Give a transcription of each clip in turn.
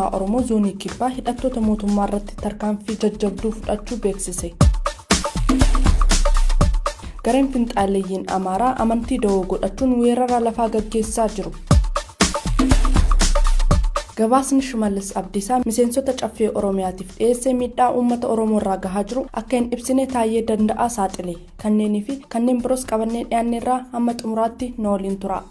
Bilisummaa Oromoo Zoonii Kibbaa hidhattoota mootummaa irratti tarkaanfii jajjabduu fudhachuu beeksise. Gareen finxaaleeyyiin Amaaraa amantii dawoo godhachuun weerara lafaa gaggeessaa jiru. Gabaasni Shimallis Abdiisaa miseensota caffee Oromiyaatiif dhiyeesse miidhaa uummata Oromoo irraa gahaa jiru akka hin ibsine Taayyee Danda'aa saaxile. Kanneenii fi kanneen biroos qabannee dhiyaanneerraa hamma xumuraatti nu waliin tura.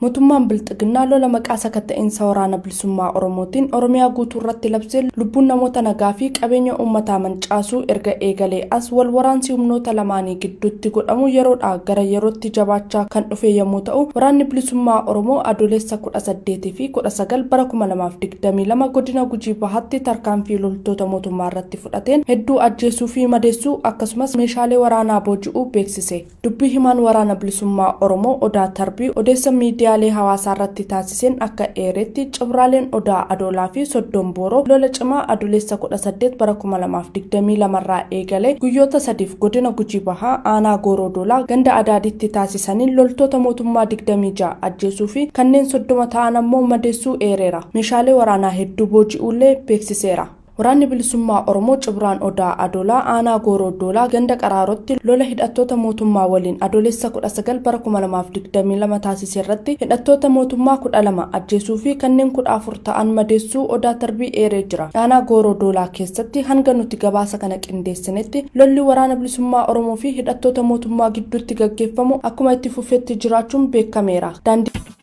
Mootummaan Bilxiginnaa lola maqaa sakatta'insa waraana bilisummaa Oromootiin Oromiyaa guutuu irratti labsee lubbuun namoota nagaa fi qabeenya uummataa mancaasuu erga eegalee as wal waraansi humnoota lamaanii gidduutti godhamu yeroodhaa gara yerootti jabaachaa kan dhufe yommuu ta'u, waraanni bilisummaa Oromoo adoolessa 18 fi 19 bara 2022 godina Gujii Bahaatti tarkaanfii loltoota mootummaa irratti fudhateen hedduu ajjeesuu fi madeessuu akkasumas meeshaalee waraanaa booji'uu beeksise. Dubbii himaan waraana bilisummaa Oromoo Odaa Tarbii odeessa miidiyaalee hawaasaa irratti taasiseen akka eeretti cibraaleen Odaa Adoolaa fi Soddon Booroo lola cimaa adoolessa 18 bara 2022 irraa eegalee guyyoota sadiif godina Gujii Bahaa aanaa Gooroo Doolaa ganda Adaaditti taasisaniin loltoota mootummaa 26 ajjeesuu fi kanneen 30 ta'an ammoo madeessuu eereera. Meeshaalee waraanaa hedduu booji'uullee beeksiseera. Waraanni bilisummaa Oromoo Cibraan Odaa Adoolaa aanaa Gooroo Doolaa ganda Qaraarotti lola hidhattoota mootummaa waliin adoolessa 19 bara 2022 taasise irratti hidhattoota mootummaa 12 ajjeesuu fi kanneen 14 ta'an madeessuu Odaa Tarbii eeree jira. Aanaa Gooroo Doolaa keessatti hanga nuti gabaasa kana qindeessinetti lolli waraana bilisummaa Oromoo fi hidhattoota mootummaa gidduutti gaggeeffamu akkuma itti fufetti jiraachuun beekameera.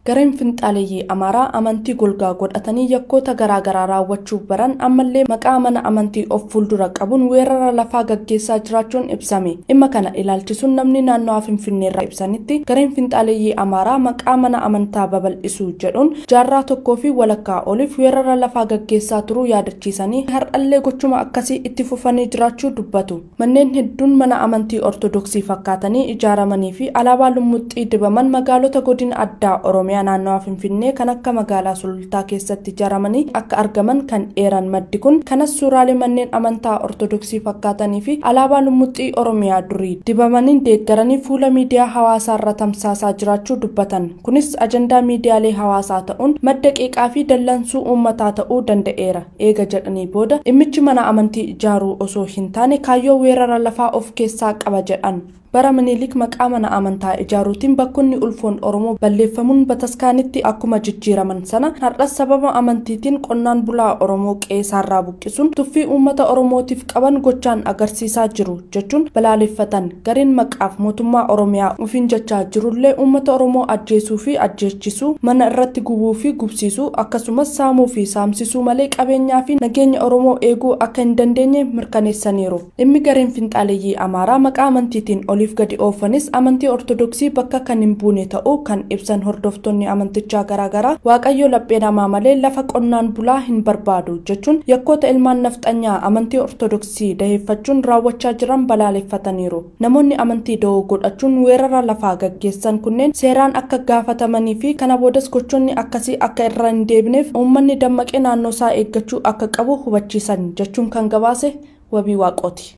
Gareen finxaaleeyyii Amaaraa amantii golgaa godhatanii yakkoota garaagaraa raawwachuu baran ammallee maqaa mana amantii of fuuldura qabuun weerara lafaa gaggeessaa jiraachuun ibsame. Dhimma kana ilaalchisuun namni naannoo Finfinneerraa ibsanitti gareen finxaaleeyyii Amaaraa maqaa mana amantaa babal'isuu jedhuun jaarraa tokkoo fi walakkaa oliif weerara lafaa gaggeessaa turuu yaadachiisanii har'allee gochuma akkasii itti fufanii jiraachuu dubbatu. Manneen hedduun mana amantii Ortodoksii fakkaatanii ijaaramanii fi alaabaa lummuxxii dibaman magaalota godina addaa Oromiyaa naannoo Finfinnee kan akka magaalaa Sulultaa keessatti ijaaramanii akka argaman kan eeran maddi kun kanas suuraalee manneen amantaa Ortodoksii fakkaatanii fi alaabaa lummuxxii Oromiyaa durii dibamaniin deeggaranii fuula miidiyaa hawaasaa irra tamsaasaa jiraachuu dubbatan. Kunis ajandaa miidiyaalee hawaasaa ta'uun madda qeeqaa fi dallansuu uummataa ta'uu danda'eera. Eega jedhanii booda dhimmichi mana amantii ijaaruu osoo hin taane kaayyoo weerara lafaa of keessaa qaba jedhan. Bara Minilik maqaa mana amantaa ijaaruutiin bakkoonni ulfoon Oromoo balleeffamuun bataskaanitti akkuma jijjiiraman sana har'as sababa amantiitiin qonnaan bulaa Oromoo qe'eesaarraa buqqisuun tuffii uummata Oromootiif qaban gochaan agarsiisaa jiru jechuun balaaleffatan. Gareen maqaaf mootummaa Oromiyaa ofiin jechaa jirullee uummata Oromoo ajjeesuu fi ajjeechisuu, mana irratti gubuu fi gubsiisuu akkasumas saamuu fi saamsisuu malee qabeenyaa fi nageenya Oromoo eeguu akka hin dandeenye mirkaneessaniiru. Dhimmi gareen finxaaleeyyii Amaaraa maqaa amantiitiin oliif gadi oofanis amantii Ortodoksii bakka kan hin buune ta'uu kan ibsan hordoftoonni amantichaa garaagaraa Waaqayyo laphee namaa malee lafa qonnaan bulaa hin barbaadu jechuun yakkoota ilmaan nafxanyaa amantii Ortodoksii daheeffachuun raawwachaa jiran balaaleffataniiru. Namoonni amantii dawoo godhachuun weerara lafaa gaggeessan kunneen seeraan akka gaafatamanii fi kana boodas gochoonni akkasii akka irra hin deebineef uummanni dammaqee naannoo isaa eeggachuu akka qabu hubachiisan jechuun kan gabaase Wabii Waaqooti.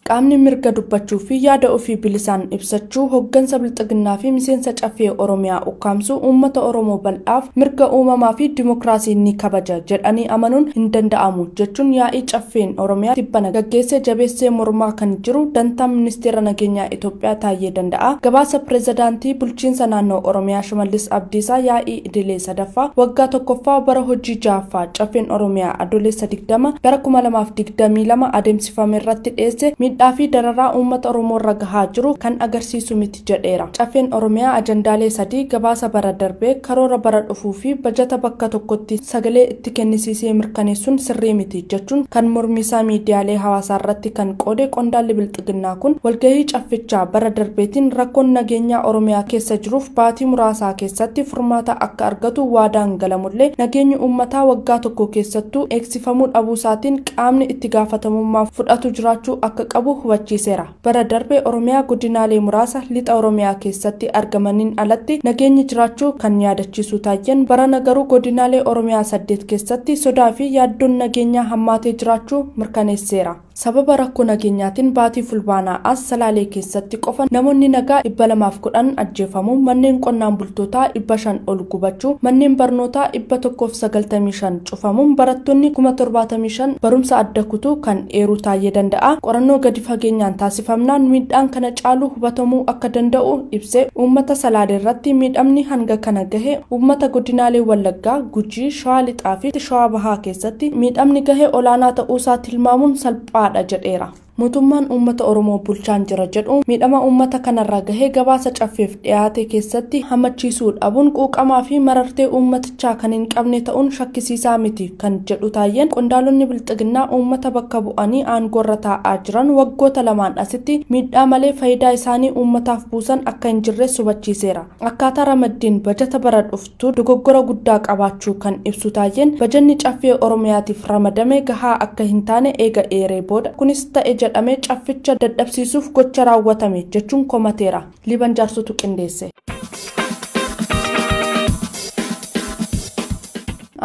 Qaamni mirga dubbachuu fi yaada ofii bilisaan ibsachuu hoggansa Bilxiginnaa fi miseensa caffee Oromiyaa ukkaamsuu uummata Oromoo bal'aaf mirga uumamaa fi dimookiraasii ni kabaja jedhanii amanuun hin danda'amu jechuun yaa'ii caffeen Oromiyaa tibbana gaggeessee jabeessee mormaa kan jiru dantaa ministeera nageenyaa Itoophiyaa Taayyee Danda'a. Gabaasa pirezidaantii bulchiinsa naannoo Oromiyaa Shimallis Abdiisaa yaa'ii idilee sadaffaa waggaa tokkoffaa bara hojii ja'affaa caffeen Oromiyaa adoolessa 20 bara 2022 adeemsifame irratti dhiyeesse miidhaa fi dararaa uummata Oromoo irra gahaa jiru kan agarsiisu miti jedheera. Caffeen Oromiyaa ajandaalee sadii gabaasa bara darbee karoora bara dhufuu fi bajata bakka tokkotti sagalee itti kennisiisee mirkaneessuun sirrii miti jechuun kan mormisaa miidiyaalee hawaasaa irratti kan qoode qondaalli Bilxiginnaa kun walgahii caffichaa bara darbeetiin rakkoon nageenyaa Oromiyaa keessa jiruuf baatii muraasaa keessatti furmaata akka argatu waadaan galamullee nageenyi uummataa waggaa tokko keessattuu eegsifamuu dhabuusaatiin qaamni itti gaafatamummaa fudhatu jiraachuu akka qabu hubachiiseera. Bara darbe Oromiyaa godinaalee muraasa lixa Oromiyaa keessatti argamaniin alatti nageenyi jiraachuu kan yaadachiisu Taayyeen barana garuu godinaalee Oromiyaa 8 keessatti sodaa fi yaaddoon nageenyaa hammaatee jiraachuu mirkaneesseera. Sababa rakkoo nageenyaatiin baatii Fulbaanaa as Salaalee keessatti qofa namoonni nagaa 210 ajjeefamuu, manneen qonnaan bultootaa 500 ol gubachuu, manneen barnootaa 195 cufamuun barattoonni 75,000 barumsa adda kutuu kan eeruu Taayyee Danda'a. Qorannoo gadi fageenyaan taasifamnaan miidhaan kana caalu hubatamuu akka danda'u ibsee, uummata Salaalee irratti miidhamni hanga kana gahe uummata godinaalee Wallaggaa, Gujii, Shawaa Lixaa fi Shawaa Bahaa keessatti miidhamni gahe olaanaa ta'uusaa tilmaamuun salphaadha jedheera. Mootummaan uummata Oromoo bulchaan jira jedhu miidhama uummata kanarra gahee gabaasa caffeef dhiyaate keessatti hammachiisuu dhabuun quuqamaa fi marartee uummatichaa kan hin qabne ta'uun shakkisiisaa miti kan jedhu Taayyeen, qondaalonni bilxiginnaa uummata bakka bu'anii aangoorra taa'aa jiran waggoota lamaan asitti miidhaa malee faayidaa isaanii uummataaf buusan akka hin jirre hubachiiseera. Akkaataa ramaddiin bajata bara dhuftuu dogoggora guddaa qabaachuu kan ibsu Taayyeen, bajanni caffee Oromiyaatiif ramadame gahaa akka hin taane eega eeree booda kunis ta'e jedhamee cafficha dadhabsiisuuf gocha raawwatame jechuun komateera. Liban Jaarsotu qindeesse.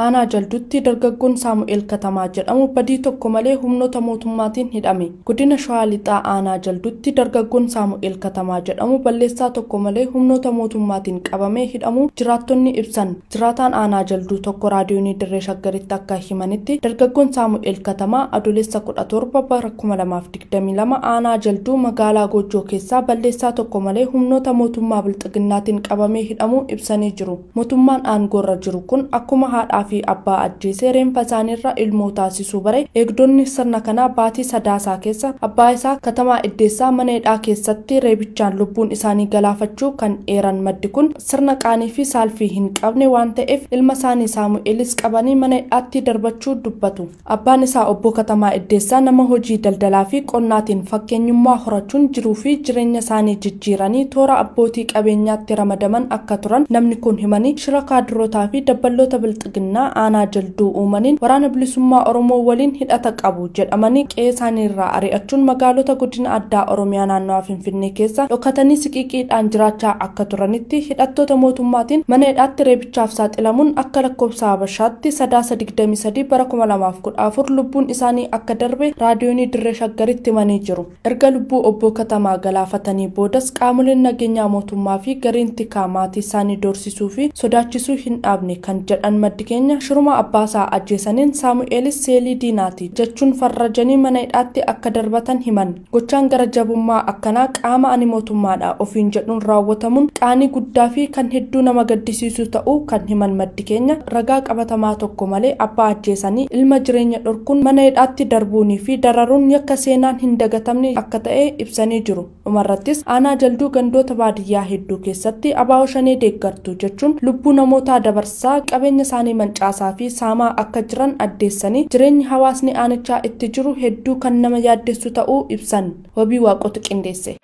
Aanaa Jalduutti dargaggoon Saamu'eel Katamaa jedhamu badii tokko malee humnoota mootummaatiin hidhame. Godina Shawaa Lixaa Aanaa Jalduutti dargaggoon Saamu'eel Katamaa jedhamu balleessaa tokko malee humnoota mootummaatiin qabamee hidhamuu jiraattonni ibsan. Jiraataan Aanaa Jalduu tokko raadiyoonii Dirree Shaggaritti akka himanitti dargaggoon Saamu'eel Katamaa Adoolessa 17 bara 2022 Aanaa Jalduu magaalaa Goojjoo keessaa balleessaa tokko malee humnoota mootummaa bilxiginnaatiin qabamee hidhamuu ibsanii jiru. Mootummaan aangoorra jiru kun akkuma haadhaa fi abbaa ajjeesee reenfa isaaniirra ilmoo taasisuu bare eegdonni sirna kanaa baatii Sadaasaa keessa abbaa isaa Katamaa Iddeessaa mana hidhaa keessatti reebichaan lubbuun isaanii galaafachuu kan eeran maddi kun sirna qaanii fi saalfii hin qabne waan ta'eef ilma isaanii Saamu'eelis qabanii mana hidhaatti darbachuu dubbatu. Abbaan isaa obbo Katamaa Iddeessaa nama hojii daldalaa fi qonnaatiin fakkeenyummaa horachuun jiruu fi jireenya isaanii jijjiiranii toora abbootii qabeenyaatti ramadaman akka turan namni kun himanii, shira kaadirootaa fi dabballoota bilxiginnaa Aanaa Jalduu uumaniin waraana bilisummaa Oromoo waliin hidhata qabu jedhamanii qe'ee isaanii irraa ari'achuun magaalota godina addaa Oromiyaa naannawaa Finfinnee keessa dhokatanii siqiiqiidhaan jiraachaa akka turanitti hidhattoota mootummaatiin mana hidhaatti reebichaaf saaxilamuun akka lakkoofsa Habashaatti Sadaasa 23 bara 2014 lubbuun isaanii akka darbe raadiyoonii Dirree Shaggaritti himanii jiru. Erga lubbuu obbo Katamaa galaafatanii boodas qaamoleen nageenyaa mootummaa fi gareen tikaa maatii isaanii doorsisuu fi sodaachisuu hin dhaabne kan jedhan maddi keenya, shiruma abbaasaa ajjeesaniin Saamu'eelis seelii diinaati jechuun farrajanii mana hidhaatti akka darbatan himan. Gochaan gara jabummaa akkanaa qaama ani mootummaadha ofiin jedhuun raawwatamuun qaanii guddaa fi kan hedduu nama gaddisiisu ta'uu kan himan maddi keenya, ragaa qabatamaa tokko malee abbaa ajjeesanii ilma jireenya dhorkuun mana hidhaatti darbuunii fi dararuun yakka seenaan hin dagatamne akka ta'e ibsanii jiru. Dhumarrattis Aanaa Jalduu gandoota baadiyyaa hedduu keessatti abaa'oo shanee deeggartu jechuun lubbuu namootaa dabarsaa qabeenya isaanii mancaasaa fi saamaa akka jiran addeessanii jireenyi hawaasni aanichaa itti jiru hedduu kan nama yaaddessu ta'uu ibsan. Wabii Waaqotu qindeesse.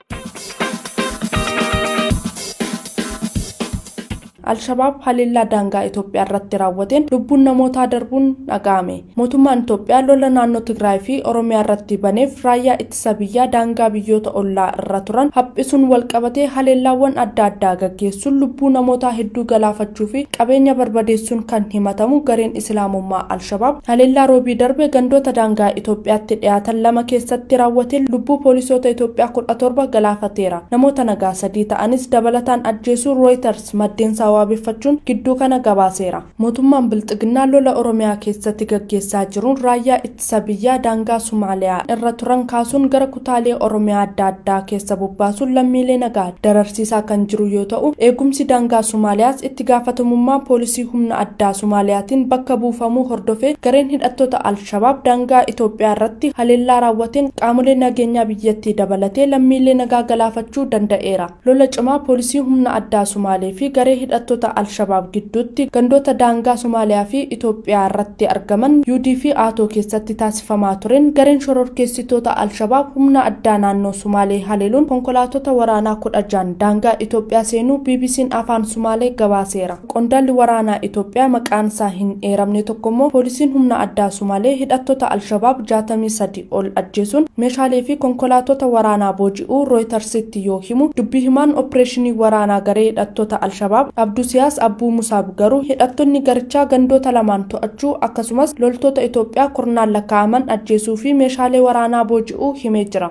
Alshabaab haleellaa daangaa Itoophiyaa irratti raawwateen lubbuun namootaa darbuun dhaga'ame. Mootummaan Itoophiyaa lola naannoo Tigraay fi Oromiyaa irratti baneef raayyaa ittisa biyyaa daangaa biyyoota ollaa irra turan haphisuun walqabatee haleellaawwan adda addaa gaggeessuun lubbuu namootaa hedduu galaafachuu fi qabeenya barbadeessuun kan himatamu gareen Islaamummaa Alshabaab haleellaa roobii darbe gandoota daangaa Itoophiyaatti dhiyaatan lama keessatti raawwateen lubbuu poolisoota Itoophiyaa 17 galaafateera. Namoota nagaa 3 ta'anis dabalataan ajjeesuu Reuters maddeen wabeeffachuun gidduu kana gabaaseera. Mootummaan bilxiginnaa lola Oromiyaa keessatti gaggeessaa jiruun raayyaa ittisa biyyaa daangaa Somaaliyaa irra turan kaasuun gara kutaalee Oromiyaa adda addaa keessa bobbaasuun lammiilee nagaa dararsiisaa kan jiru yoo ta'u, eegumsi daangaa Somaaliyaas itti gaafatamummaa poolisii humna addaa Somaaliyaatiin bakka buufamuu hordofee gareen hidhattoota Alshabaab daangaa Itoophiyaa irratti haleellaa raawwateen qaamolee nageenyaa biyyattii dabalatee lammiilee nagaa galaafachuu danda'eera. Lola cimaa poolisii humna addaa Somaalee fi garee hidhattoota Alshabaab gidduutti gandoota daangaa Somaaliyaa fi Itoophiyaa irratti argaman UD fi Aatoo keessatti taasifamaa tureen gareen shororkeessitoota Alshabaab humna addaa naannoo Somaalee haleeluun konkolaatota waraanaa 16 daangaa Itoophiyaa seenuu BBC'n afaan Somaalee gabaaseera. Qondaalli waraanaa Itoophiyaa maqaan isaa hin eeramne tokkommoo poolisiin humna addaa Somaalee hidhattoota Alshabaab 63 ol ajjeesuun meeshaalee fi konkolaatota waraanaa booji'uu Reutersitti yoo himu, dubbii himaan opereeshinii waraanaa garee hidhattoota Alshabaab Abdusiyaas Abbuu Musaab garuu hidhattoonni garichaa gandoota lamaan to'achuu akkasumas loltoota Itoophiyaa kurnaan lakkaa'aman ajjeesuu fi meeshaalee waraanaa booji'uu himee jira.